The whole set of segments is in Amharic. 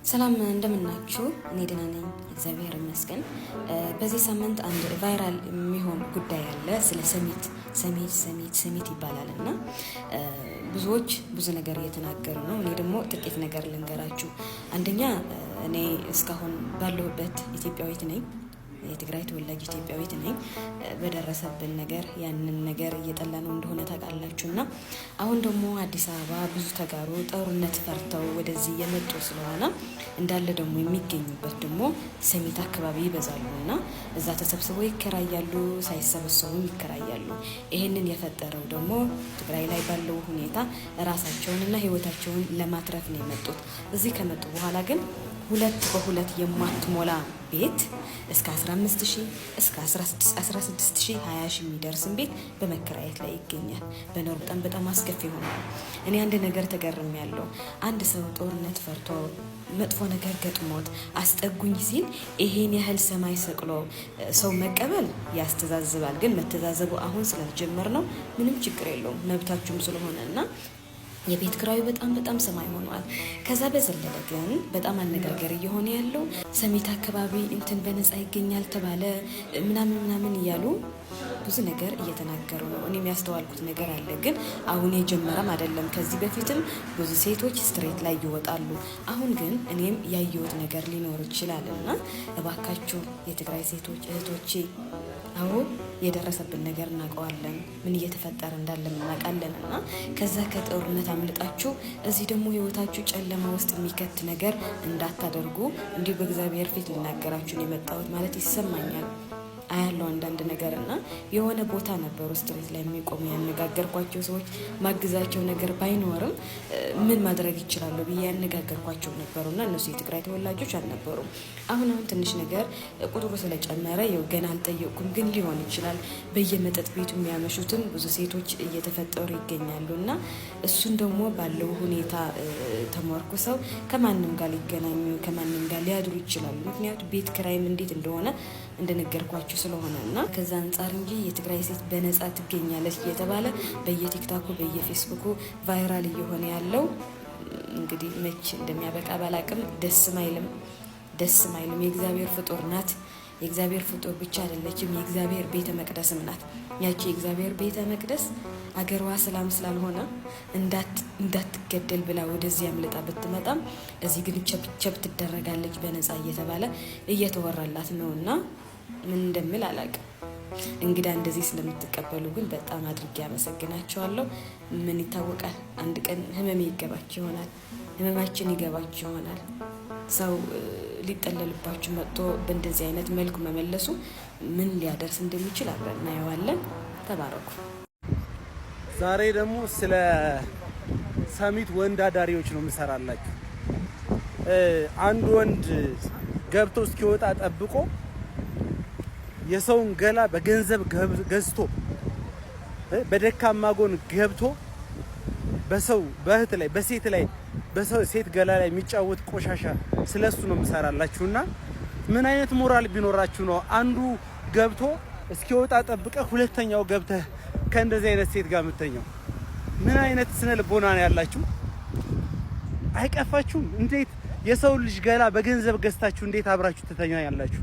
ሰላም እንደምናችሁ፣ እኔ ደህና ነኝ፣ እግዚአብሔር ይመስገን። በዚህ ሳምንት አንድ viral የሚሆን ጉዳይ አለ። ስለ ሰሚት ሰሚት ሰሚት ሰሚት ይባላል እና ብዙዎች ብዙ ነገር እየተናገሩ ነው። እኔ ደግሞ ጥቂት ነገር ልንገራችሁ። አንደኛ እኔ እስካሁን ባለሁበት ኢትዮጵያዊት ነኝ። የትግራይ ተወላጅ ኢትዮጵያዊት ነኝ። በደረሰብን ነገር ያንን ነገር እየጠላ ነው እንደሆነ ታውቃላችሁ። እና አሁን ደግሞ አዲስ አበባ ብዙ ተጋሩ ጦርነት ፈርተው ወደዚህ የመጡ ስለሆነ እንዳለ ደግሞ የሚገኙበት ደግሞ ሰሚት አካባቢ ይበዛሉ እና እዛ ተሰብስበው ይከራያሉ፣ ሳይሰበሰቡም ይከራያሉ። ይህንን የፈጠረው ደግሞ ትግራይ ላይ ባለው ሁኔታ ራሳቸውንና ህይወታቸውን ለማትረፍ ነው የመጡት። እዚህ ከመጡ በኋላ ግን ሁለት በሁለት የማትሞላ ቤት እስከ 15 ሺህ፣ እስከ 16 ሺህ፣ 20 ሺህ የሚደርስን ቤት በመከራየት ላይ ይገኛል። በኖር በጣም በጣም አስከፊ ሆኗል። እኔ አንድ ነገር ተገርም ያለው አንድ ሰው ጦርነት ፈርቶ መጥፎ ነገር ገጥሞት አስጠጉኝ ሲል ይሄን ያህል ሰማይ ሰቅሎ ሰው መቀበል ያስተዛዝባል። ግን መተዛዘቡ አሁን ስላልጀመር ነው ምንም ችግር የለውም፣ መብታችሁም ስለሆነ። እና የቤት ክራዩ በጣም በጣም ሰማይ ሆኗል። ከዛ በዘለለ ግን በጣም አነጋገር እየሆነ ያለው ሰሚት አካባቢ እንትን በነፃ ይገኛል ተባለ ምናምን ምናምን እያሉ ብዙ ነገር እየተናገሩ ነው። እኔም ያስተዋልኩት ነገር አለ። ግን አሁን የጀመረም አይደለም። ከዚህ በፊትም ብዙ ሴቶች street ላይ ይወጣሉ። አሁን ግን እኔም ያየሁት ነገር ሊኖር ይችላል። እና እባካችሁ የትግራይ ሴቶች እህቶቼ፣ አዎ የደረሰብን ነገር እናውቀዋለን፣ ምን እየተፈጠረ እንዳለ እናውቃለን። እና ከዛ ከጦርነት አምልጣችሁ እዚህ ደግሞ ህይወታችሁ ጨለማ ውስጥ የሚከት ነገር እንዳታደርጉ እንዲሁ በእግዚአብሔር ፊት ልናገራችሁን የመጣሁት ማለት ይሰማኛል። አያለው አንዳንድ ነገር። እና የሆነ ቦታ ነበሩ street ላይ የሚቆሙ ያነጋገርኳቸው ሰዎች፣ ማግዛቸው ነገር ባይኖርም ምን ማድረግ ይችላሉ ብዬ ያነጋገርኳቸው ነበሩ። እና እነሱ የትግራይ ተወላጆች አልነበሩም። አሁን አሁን ትንሽ ነገር ቁጥሩ ስለጨመረ ያው ገና አልጠየቅኩም፣ ግን ሊሆን ይችላል። በየመጠጥ ቤቱ የሚያመሹትም ብዙ ሴቶች እየተፈጠሩ ይገኛሉ። እና እሱን ደግሞ ባለው ሁኔታ ተመርኩሰው ከማንም ጋር ሊገናኙ፣ ከማንም ጋር ሊያድሩ ይችላሉ። ምክንያቱ ቤት ክራይም እንዴት እንደሆነ እንደነገርኳችሁ ስለሆነ እና ከዛ አንጻር እንጂ የትግራይ ሴት በነፃ ትገኛለች እየተባለ በየቲክታኩ በየፌስቡኩ viral እየሆነ ያለው እንግዲህ መች እንደሚያበቃ ባላቅም ደስም አይልም፣ ደስም አይልም። የእግዚአብሔር ፍጡር ናት። የእግዚአብሔር ፍጡር ብቻ አይደለችም፣ የእግዚአብሔር ቤተ መቅደስም ናት። ያቺ የእግዚአብሔር ቤተ መቅደስ አገሯ ሰላም ስላልሆነ እንዳትገደል ብላ ወደዚህ አምልጣ ብትመጣም እዚህ ግን ቸብቸብ ትደረጋለች በነፃ እየተባለ እየተወራላት ነው። እና ምን እንደምል አላውቅም። እንግዳ እንደዚህ ስለምትቀበሉ ግን በጣም አድርጌ አመሰግናቸዋለሁ። ምን ይታወቃል፣ አንድ ቀን ህመሜ ይገባችሁ ይሆናል፣ ህመማችን ይገባችሁ ይሆናል። ሰው ሊጠለልባችሁ መጥቶ በእንደዚህ አይነት መልኩ መመለሱ ምን ሊያደርስ እንደሚችል አብረን እናየዋለን። ተባረኩ። ዛሬ ደግሞ ስለ ሰሚት ወንድ አዳሪዎች ነው የምሰራላችሁ። አንድ ወንድ ገብቶ እስኪወጣ ጠብቆ የሰውን ገላ በገንዘብ ገዝቶ፣ በደካማ ጎን ገብቶ በሰው በእህት ላይ፣ በሴት ላይ፣ በሰው ሴት ገላ ላይ የሚጫወት ቆሻሻ፣ ስለሱ ነው የምሰራላችሁና ምን አይነት ሞራል ቢኖራችሁ ነው አንዱ ገብቶ እስኪወጣ ጠብቀህ ሁለተኛው ገብተህ ከእንደዚህ አይነት ሴት ጋር የምተኛው? ምን አይነት ስነ ልቦና ነው ያላችሁ? አይቀፋችሁም? እንዴት የሰው ልጅ ገላ በገንዘብ ገዝታችሁ እንዴት አብራችሁ ትተኛ ያላችሁ?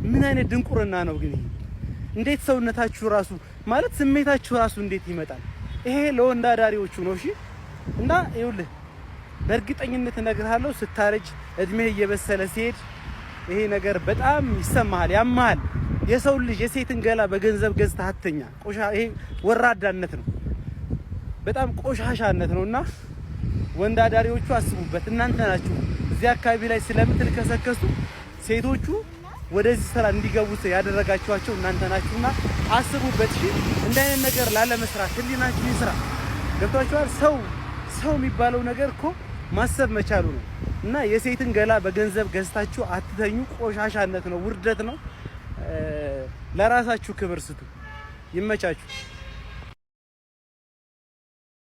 ምን አይነት ድንቁርና ነው ግን ይሄ? እንዴት ሰውነታችሁ ራሱ፣ ማለት ስሜታችሁ ራሱ እንዴት ይመጣል? ይሄ ለወንድ አዳሪዎቹ ነው። እሺ፣ እና ይኸውልህ በእርግጠኝነት እነግርሃለሁ፣ ስታረጅ እድሜህ እየበሰለ ሲሄድ ይሄ ነገር በጣም ይሰማሃል፣ ያማሃል። የሰው ልጅ የሴትን ገላ በገንዘብ ገዝተህ አትተኛ። ይሄ ወራዳነት ነው፣ በጣም ቆሻሻነት ነው። እና ወንድ አዳሪዎቹ አስቡበት። እናንተ ናችሁ እዚህ አካባቢ ላይ ስለምትልከሰከሱ ሴቶቹ ወደዚህ ስራ እንዲገቡ ያደረጋችኋቸው እናንተ ናችሁና አስቡበት። እሺ፣ እንዲህ አይነት ነገር ላለመስራት ህሊናችሁ ይስራ። ገብቷችኋል? ሰው ሰው የሚባለው ነገር እኮ ማሰብ መቻሉ ነው። እና የሴትን ገላ በገንዘብ ገዝታችሁ አትተኙ። ቆሻሻነት ነው፣ ውርደት ነው። ለራሳችሁ ክብር ስጡ። ይመቻችሁ።